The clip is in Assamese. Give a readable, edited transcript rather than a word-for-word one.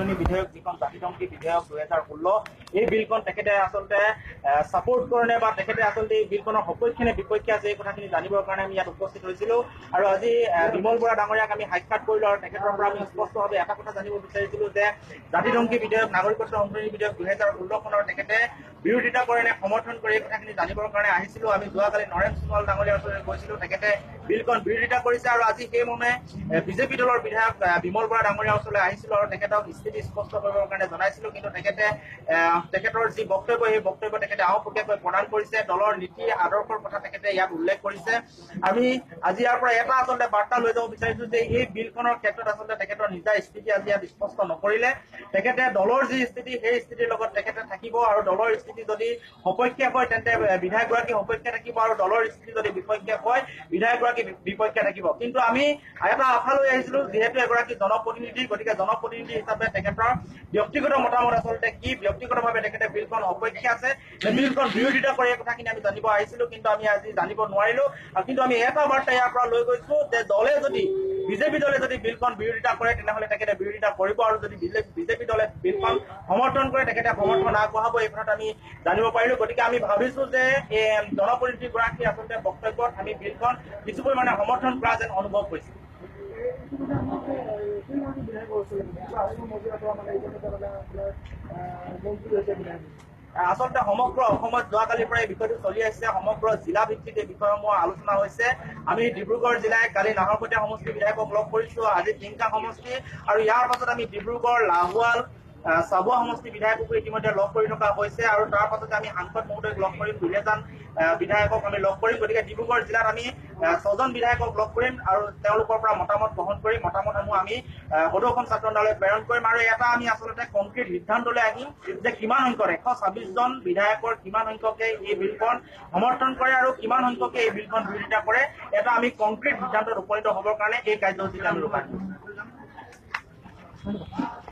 সংশোধনী বিধেয়ক, যিখন জাতিধ্বংসী বিধেয়ক 2016, এই বিলখন তেখেতে আচলতে ছাপোৰ্ট কৰে বা তেখেতে আচলতে এই বিলখনৰ সপক্ষে নে বিপক্ষে আছে, এই কথাখিনি জানিবৰ কাৰণে আমি ইয়াত উপস্থিত হৈছিলো। আৰু আজি বিমল বৰা ডাঙৰীয়াক আমি সাক্ষাৎ কৰিলো আৰু তেখেতৰ পৰা আমি স্পষ্টভাৱে এটা কথা জানিব বিচাৰিছিলো যে জাতিধ্বংসী বিধেয়ক, নাগৰিকত্ব সংশোধনী বিধেয়ক 2016খনৰ তেখেতে বিৰোধিতা কৰে নে সমৰ্থন কৰে, এই কথাখিনি জানিবৰ কাৰণে আহিছিলো। আমি যোৱাকালি নৰেন সোণোৱাল ডাঙৰীয়াৰ ওচৰলৈ গৈছিলো, তেখেতে বিলখন বিৰোধিতা কৰিছে। আৰু আজি সেই মৰ্মে বিজেপি দলৰ বিধায়ক বিমল বৰা ডাঙৰীয়াৰ ওচৰলৈ আহিছিলো আৰু তেখেতক স্থিতি স্পষ্ট কৰিবৰ কাৰণে জনাইছিলো। কিন্তু তেখেতে তেখেতৰ যি বক্তব্য, সেই বক্তব্য তেখেতে আওপকীয়াকৈ প্ৰদান কৰিছে। দলৰ নীতি আদৰ্শৰ কথা তেখেতে ইয়াত উল্লেখ কৰিছে। আমি আজি ইয়াৰ পৰা এটা আচলতে বাৰ্তা লৈ যাব বিচাৰিছো যে এই বিলখনৰ ক্ষেত্ৰত আচলতে তেখেতৰ নিজা স্থিতি আজি ইয়াত স্পষ্ট নকৰিলে। তেখেতে দলৰ যি স্থিতি, সেই স্থিতিৰ লগত তেখেতে থাকিব আৰু দলৰ স্থিতি যদি সপক্ষে হয় তেন্তে বিধায়কগৰাকী সপক্ষে থাকিব আৰু দলৰ স্থিতি যদি বিপক্ষে হয় বিধায়কগৰাকী বিপক্ষে থাকিব। কিন্তু আমি এটা আশা লৈ আহিছিলো, যিহেতু এগৰাকী জনপ্ৰতিনিধি, গতিকে জনপ্ৰতিনিধি হিচাপে তেখেতৰ ব্যক্তিগত মতামত আচলতে কি, ব্যক্তিগতভাৱে তেখেতে বিলখন সপক্ষে আছে বিলখন বিৰোধিতা কৰে, এই কথাখিনি আমি জানিব আহিছিলো। কিন্তু আমি আজি জানিব নোৱাৰিলো। কিন্তু আমি এটা বাৰ্তা ইয়াৰ পৰা লৈ গৈছো যে দলে যদি, বিজেপি দলে যদি বিলখন বিৰোধিতা কৰে তেনেহলে তেখেতে বিৰোধিতা কৰিব আৰু যদি বিজেপি দলে বিলখন সমৰ্থন কৰে তেখেতে সমৰ্থন আগবঢ়াব, এই কথাটো আমি জানিব পাৰিলো। গতিকে আমি ভাবিছো যে এই জনপ্ৰতিনিধিগৰাকীৰ আচলতে বক্তব্যত আমি বিলখন কিছু পৰিমাণে সমৰ্থন কৰা যেন অনুভৱ হৈছে। আচলতে সমগ্ৰ অসমত যোৱাকালিৰ পৰা এই বিষয়টো চলি আহিছে। সমগ্ৰ জিলা ভিত্তিত এই বিষয়সমূহ আলোচনা হৈছে। আমি ডিব্ৰুগড় জিলাই কালি নাহৰকটীয়া সমষ্টিৰ বিধায়কক লগ কৰিছো, আজি টিংকা সমষ্টি, আৰু ইয়াৰ পাছত আমি ডিব্ৰুগড়, লাহোৱাল, চাবুৱা সমষ্টিৰ বিধায়ককো ইতিমধ্যে লগ কৰি থকা হৈছে। আৰু তাৰ পাছতে আমি সাংসদ মহোদয়ক লগ কৰিম, দুলীয়াজান বিধায়কক আমি লগ কৰিম। গতিকে ডিব্ৰুগড় জিলাত আমি 6জন বিধায়কক লগ কৰিম আৰু তেওঁলোকৰ পৰা মতামত গ্ৰহণ কৰি মতামতসমূহ আমি সদৌ অসম ছাত্ৰ সন্থালৈ প্ৰেৰণ কৰিম। আৰু এটা আমি আচলতে কংক্ৰিট সিদ্ধান্তলৈ আহিম যে কিমান সংখ্যক 126জন বিধায়কৰ কিমান সংখ্যকে এই বিলখন সমৰ্থন কৰে আৰু কিমান সংখ্যকে এই বিলখন বিৰোধিতা কৰে, এটা আমি কংক্ৰিট সিদ্ধান্তত উপনীত হ'বৰ কাৰণে এই কাৰ্যসূচীত আমি ৰূপায়ণ কৰিম।